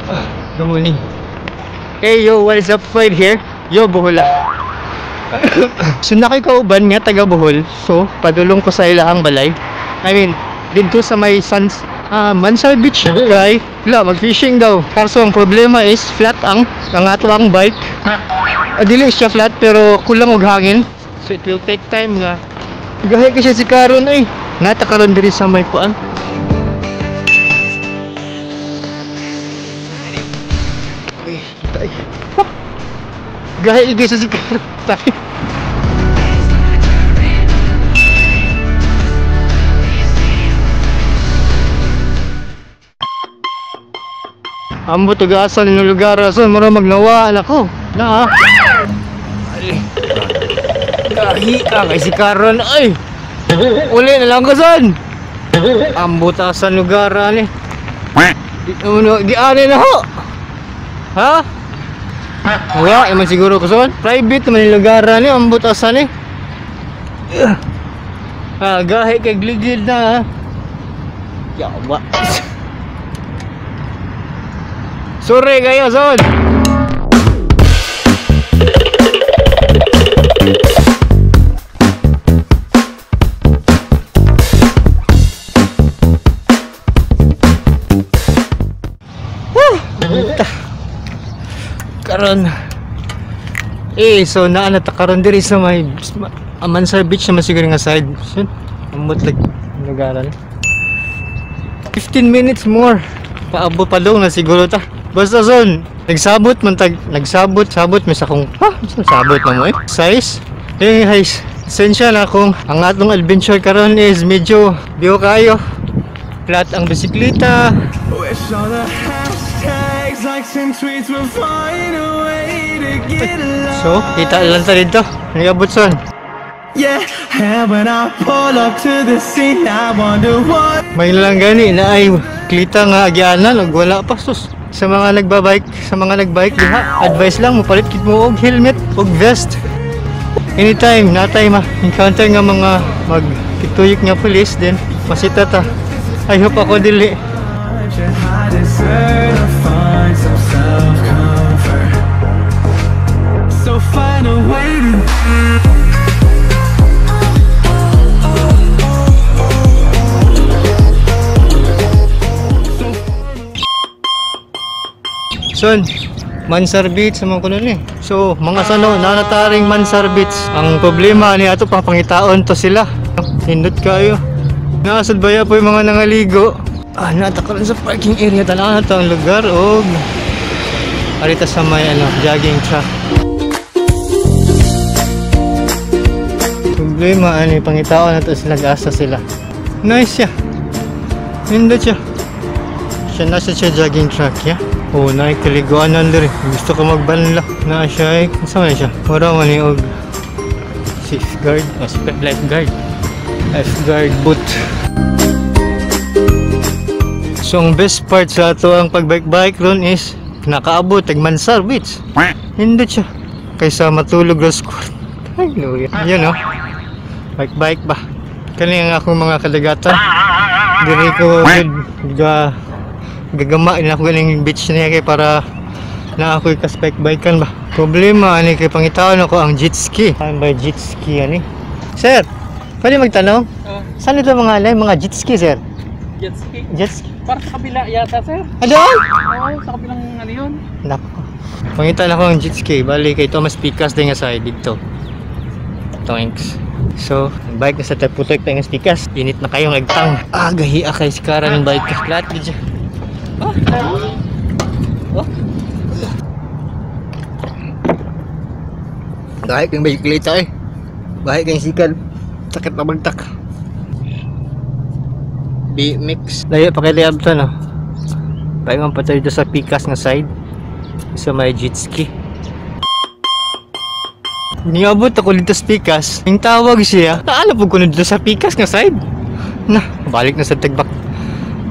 Good morning. Hey yo, what is up, Floyd here? Yo, Bohola. So na kauban nga taga Bohol. So padulong ko sa ilahang balay. I mean, didto sa may Sans Mansar Beach kay wala mag-fishing daw. Kaso ang problema is flat ang ato ang bike. Dili siya flat pero kulang og hangin. So it will take time nga. Gahi kasi si karon ay. Nata karon diri sa may kuan. Gahi guys si karon tayo. Ambo tugasan ng lugar so mura magnawaan ako. Na. Gahi ka kay si karon ay. Uli na lang ko son. Ambo tasan lugar ani. Di ani na ho. Ha? Wala man siguro ko son. Private man yung lugar ani, ambo tasan ni. Ah, gahi kay gligid na. Yawa. Sorry kayo son. Karon eh so naa na ta karon diri sa may Mansar Beach naman siguro nga side. So, amot lag lugaran. 15 minutes more. Paabot pa dong na siguro ta. Basta son, nagsabot man tag nagsabot sabot may sakong ha, sabot na mo eh. Size. Eh guys, esensya na kung ang atong adventure karon is medyo biyo kayo. Flat ang bisikleta. So, kita lang ta dito. Nagabot son. Yeah, and when I pull up to the scene, I wonder what. May lang gani na ay klita nga agyanan og wala pa sus. Sa mga nagbabike, sa mga nagbike diha, advice lang mopalit kit mo og helmet og vest. Anytime natay ma encounter nga mga magtituyok nga police then masita ta. I hope ako dili. I deserve to find some self-comfort. So find a way to. Son, Mansar Beach naman ko nun eh. So, mga sano, nanataring Mansar Beach. Ang problema ni ato pang pangitaon to sila. Hindot kayo. Nasad baya po yung mga nangaligo. Ah, natakaroon sa parking area. Tanaw na to ang lugar. Og arita sa may ano, jogging track. Problema ani pangitaon na to sila, asa sila. Nice siya. Hindot siya. Siya nasa siya jogging track ya. Oh, nakikaliguanan diri. Gusto ko magbanla. Na siya eh. Saan man siya? Wala man og safeguard. O, lifeguard. Lifeguard boot. So, ang best part sa ato ang pag-bike-bike ron is nakaabot tag Mansar Beach. Hindi siya. Kaysa matulog ro squat. Ay, no. Yan oh. Bike-bike ba? Kani ang akong mga kadagatan. Diri ko gagama na ako ganing beach niya kay para na ako'y kaspike-bikean ba. Problema ani kay pangitaon ako ang jet ski. Ano ba jet ski ani? Sir, pwede magtanong? Saan ito mga alay, mga jet ski sir? Jet ski? Jet ski. Para sa kabila yata sir. Ano? Oo, sa kabilang ano yun. Nako. Pangitan ako ang jet ski. Bali kay Thomas Picas din nga side dito. Thanks. So, bike na sa taputoy tayo nga spikas. Init na kayong agtang. Ah, gahi kay sikara ng bike. Lahat dito. Oh. Oh. Gahi kang bisikleta eh. Gahi kang sikal. Sakit na bagtak. B-mix. Layo pa kay Liabton no. Paingon pa tayo dito sa Pikas nga side. Sa may jet ski. Niabot ako dito sa Pikas. Yung tawag siya, naala po ko dito sa Pikas nga side. Na, balik na sa tagbak.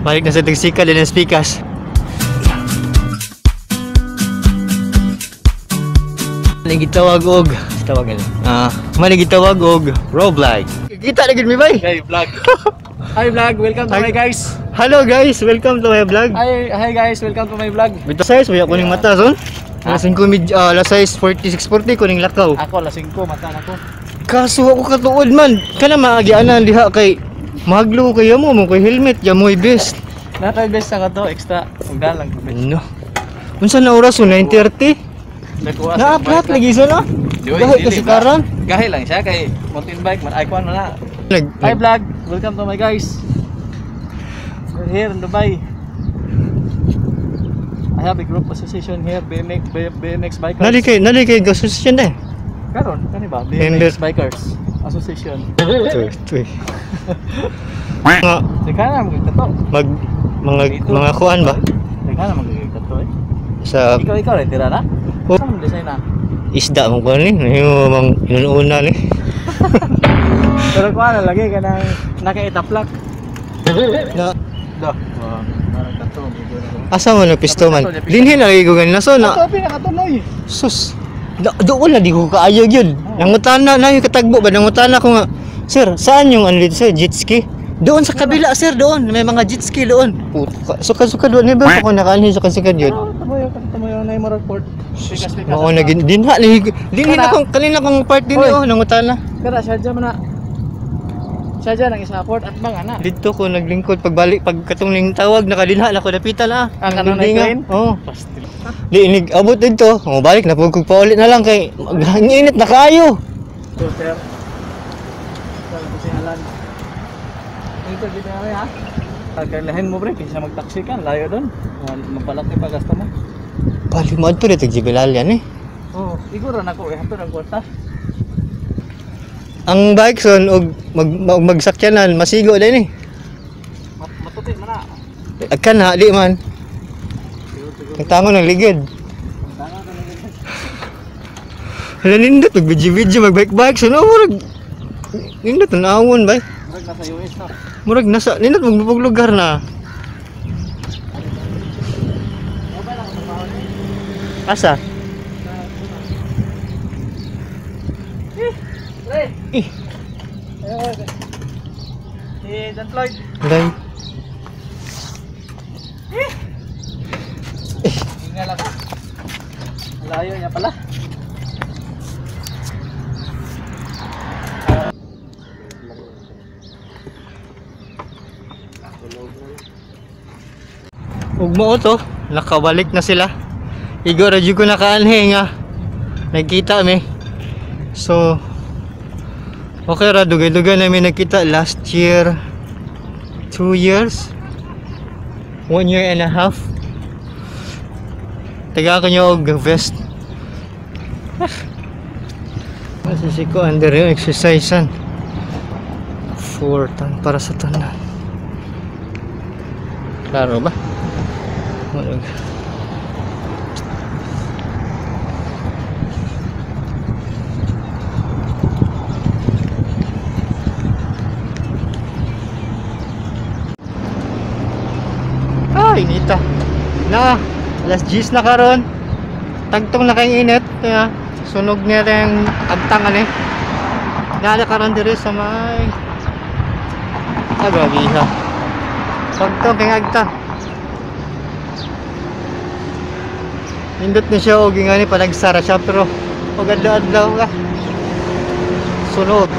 Balik na sa tagsikal din sa Pikas. Nagitawag og tawag ano? Ah, manigitawag og Roblox. Kita na gid mi bay. Hey, vlog. Hi vlog, welcome to Hi. My guys. Hello guys, welcome to my vlog. Hi, hi guys, welcome to my vlog. Bito size, wala ko ning mata son. Alas 5 mid, alas 6:46 40 ko ning lakaw. Ako alas 5 mata na ko. Kaso ako katuod man. Kana maagianan diha kay mahaglo ko kayo mo mo kay helmet ya mo'y best. Natay best sa kato extra ugdan lang ko. No. Unsa na oras oh, 9:30? Nakuha Na plat lagi sa na. Gahi kasi karan. Gahi lang siya kay mountain bike man ay kuan man na. Nag, Hi vlog, welcome to my guys. We're here in Dubai. I have a group association here, BMX, BMX bikers. Nali kay gasus yan eh. Karon, kani ba? Member. BMX bikers association. Tuy, tuy. Mga Teka na magkakato. mag mga mga kuan ba Teka na magkakato eh. sa Ikaw rin tira na? Oh. Saan mo design na? Isda mo kuan ni nahimo mang inuuna ni. Pero kuha na lagi ka nang nakaitaplak. Na Do. Wow, parang kato. asa man na pisto man. Dinhi na lagi ko ganina so na. Ito pinakatuloy. Sus. Doon na di ko kaayo yun. Nangutana na yung katagbo ba nangutana ko nga. Sir, saan yung ano dito sir? Jet ski? Doon sa kabila sir, doon. May mga jet ski doon. Puta. Suka-suka doon. Di ba ako nakaanhin suka-suka yun? Pero tumayo ka tumayo na yung moral port. Pikas pikas. Oo, na dinha lagi. Dinhi na kong kanina kong part din Hoy. oh, nangutana. Kara siya man na. Siya nang isa port at bang ana. Dito ko naglingkod pagbalik pag katong ning tawag nakadinha na ko dapitan na. Ang kanang Nagdinga. crane? Oo. Pastil. Di inig abot dito. Oh, balik na pud kog paulit na lang kay ang init na kaayo. So sir. Saan ko si Alan? Dito dito na ha. Pagkalahin mo pre, kaysa magtaksi ka, layo doon. Mapalaki pa gasto mo. Bali mo adto dito Jibilal yan eh. Oo, oh, iguro na ko eh, hapon ang kwarta. Ang bike son og magsakyanan masigo din eh. Matuti man na. Agkan na di man. Siguro siguro. Ang tango ng ligid. Ang tanga ka na ganyan. Hala nindot mag video video mag bike bike son oh, murag nindot tanawon bay. Murag nasa US no. Murag nasa nindot magbubog lugar na. Mobile lang ang trabaho niya. Asa? Pre! Eh. Eh, si John Floyd. Day. Hingal ako. Ang layo niya pala. Ug mao to, nakabalik na sila. Igo ra jud ko nakaanhi nga. Nagkita mi. So okay ra, dugay-dugay na mi nagkita last year. 2 years. 1 year and a half. Taga ko niyo og vest. Ah. Masisi ko under yung exercisean. 4 tan para sa tanan. Klaro ba? Malag. Ah, inita. Na, alas 10 na karon. Tagtong na kayong init. Kaya, sunog na rin agtangan eh. Nala karon diri sa may... Ah, grabe ha. Tagtong kayong agtang. Nindot na siya og ingani panagsara siya pero og adlaw-adlaw ka. Sunog.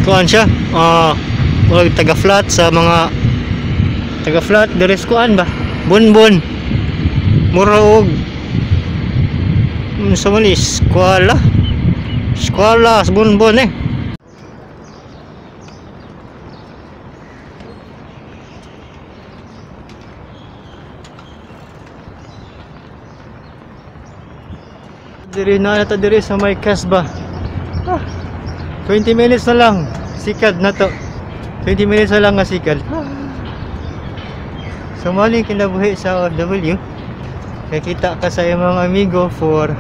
Kuan siya. Ah, uh, taga flat sa mga taga flat diri sa kuan ba? Bonbon. Mura og sa man eskwela. Eskwela sa Bonbon eh. Diri na na ta diri sa may Kasbah. Ah, 20 minutes na lang. Sikad na to. 20 minutes na lang nga sikad. Ah. So mali kinabuhi sa OFW. Kakita ka sa imong amigo for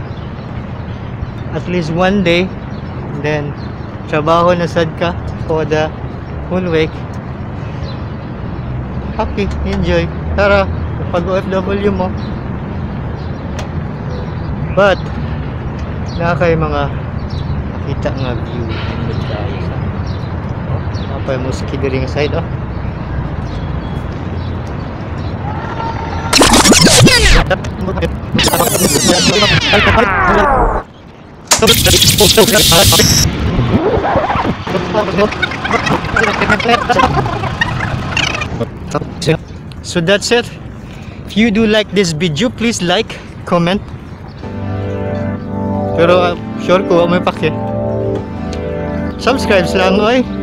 at least one day. Then trabaho na sad ka. For the whole week. Happy, enjoy. Tara, pag OFW mo. But, naa kay mga nakita nga view. Nindot kaayo sa. Oh, naa pa'y mosque diri nga side, oh. So that's it. If you do like this video, please like, comment. Pero sure ko, may pake. Subscribe lang, oy.